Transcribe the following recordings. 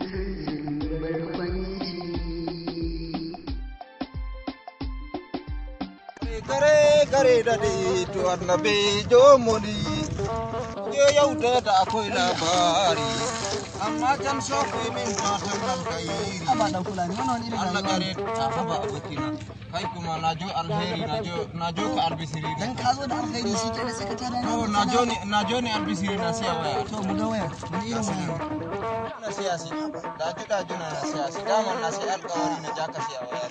Barkwanci. Kare kare da di to annabi jomoni je yau da akwai labari amma can so ku yi min fatan alkhairi. Aba dan Fulani, wannan wani irin Allah rayuwa ne? Kare ta haba abokina, kai kuma na jo alheri, na jo ka albisiri. Dan ka zo da alkhairi shi kenan sai ka tada ni. To na jo ni albisiri na siya waya. To mu ga waya, wani irin waya ne? Na siya si daju daju na siya si dama na sai alkawari na jaka siya waya,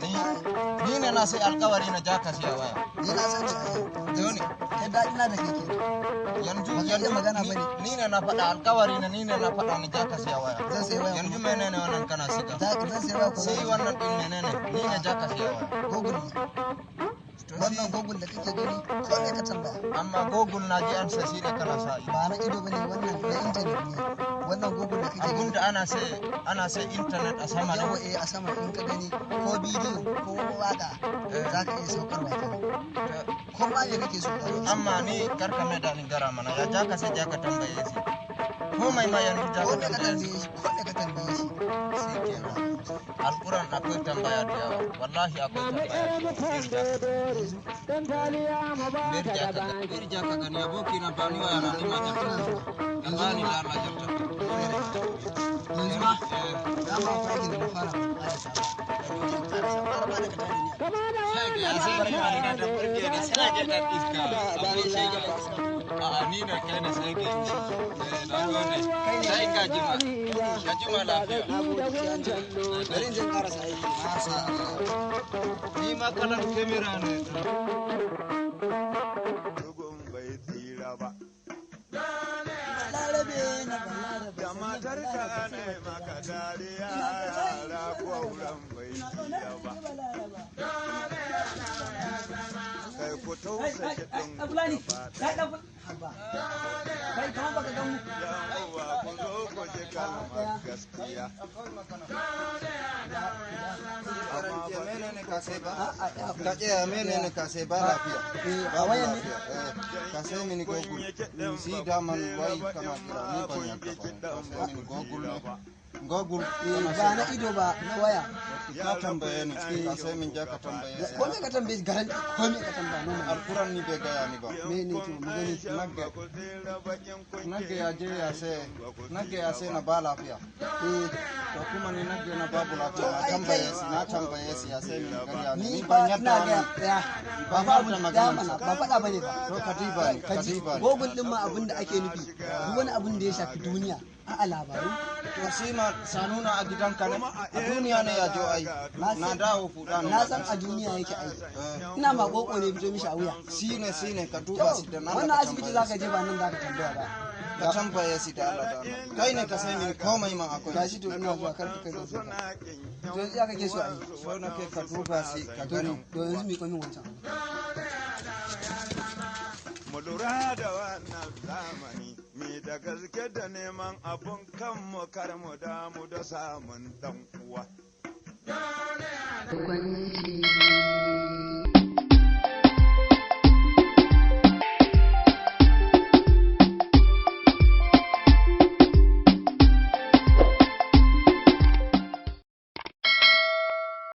ni ne na sai alkawari na jaka siya waya. Ni na san ta ai. Joni. Kai daɗi na da kai kenan. Yanzu Baka iya yanzu magana ni- bane. Ni ne na faɗa alkawari na, ni ne na faɗa ni jaka siya waya. Zan sayi waya. Yanzu menene wannan kana siga? Zan sayi waya ko Sai wannan din menene? Ni ne jaka siya waya. Google ne. Wannan Google da kake gani, ko me ka tambaya. Amma Google na ji an sai shine kana sa ido. Ba na ido bane wannan, na internet ne. Wannan Google da kake gani. Abunda ana sai internet a sama Yawa ne. eh, a sama in ka gani ko bidiyo ko waka za ka iya saukarwa ta nan. Ko ma me kake so ka iya. Amma ni karka mai da ni gara mana, ya jaka sai jaka tambaye shi. Ko mai ma yanzu Ko jaka me ka tambaye shi. tambaye shi, ko me ka tambaye shi. Shi kenan. Alquran akwai tambaya da yawa. Wallahi akwai tambaya da yawa. Bir jaka gani abokina, ba ni waya na, ni ma jarta. Ka bani da Allah jarta. Yanzu ba dama akwai aikin da na fara ban ƙarasa ba. Ƙarasa fara ba da ka tada ni. Sai ya sai barka ni na da burge ni sai ga dan iska. Abin sai ga a ni na kai na sai ga. Na gode. Sai ka jima. Ka jima lafiya. Na gode, sai an jima. Bari in je in ƙarasa aiki. Masha Allah. Ni ma kalan kamera ne. Rugun bai tsira ba. Balarabe na balarabe. Da matar ka ne maka dariya, yara gwauran bai tsira ba. Kai ku tausa kiɗin Fulani, gaba kai ɗaya. dan haba. Kai kamar baka gan mu. Yan uwa ku zo ku ji kalmar gaskiya. Amma ba Menene ka sai ba? A'a, ya Ka ce menene ka sai ba lafiya. Eh, Ba a wayan ne? lafiya. Eh, ka sai mini Google. Si daman wai kana kira ni ban yarda ba. Ka sai mini Google ne. Google Eh, kana ba sai na ido ba, na waya. Ka tambaye ni, ka sai min ja ka tambaye Ko me ka tambaye shi garanti, ko me ka tambaya normal. Alquran ni bai gaya ni ba. Me ne to mu gani. Nagge nagge ya je ya sai nagge ya sai na ba lafiya. Eh, To kuma ni nagge na babu lafiya To, na ai tambaye kai- si na tambaye si ya sai min gaya ni. Ni Ni ba ban yarda ina ga wannan. ya ba Ban fa abu yarda da maganar mana sa. ba faɗa bane ba. To kadiba ne, Ka ji kadiba ne. Google din ma abin da ake nufi duk wani abin da ya shafi duniya a labaru. To shi ma sanuna a gidanka ne, a duniya ne ya jo ai. Na dawo fuɗa ne. Na san a duniya yake ai. Ina ma koko ne fito mishi a wuya. Shi ne shi ne ka To duba shi da nan. wannan asibiti zaka je ba nan zaka tambaya ba. Ka tambaye shi da Allah da Allah. Kai ne ka sai mini komai ma akwai. Gashi to ina zuwa, kar ka kai ka suna kin To yanzu ya kake so a yi? So na kai ka duba shi ka To gani. to yanzu miƙo min wancan abu. Mu lura da wannan zamani, mi da gaske da neman abun kanmu, kar mu damu da samun dan uwa. Barkwanci.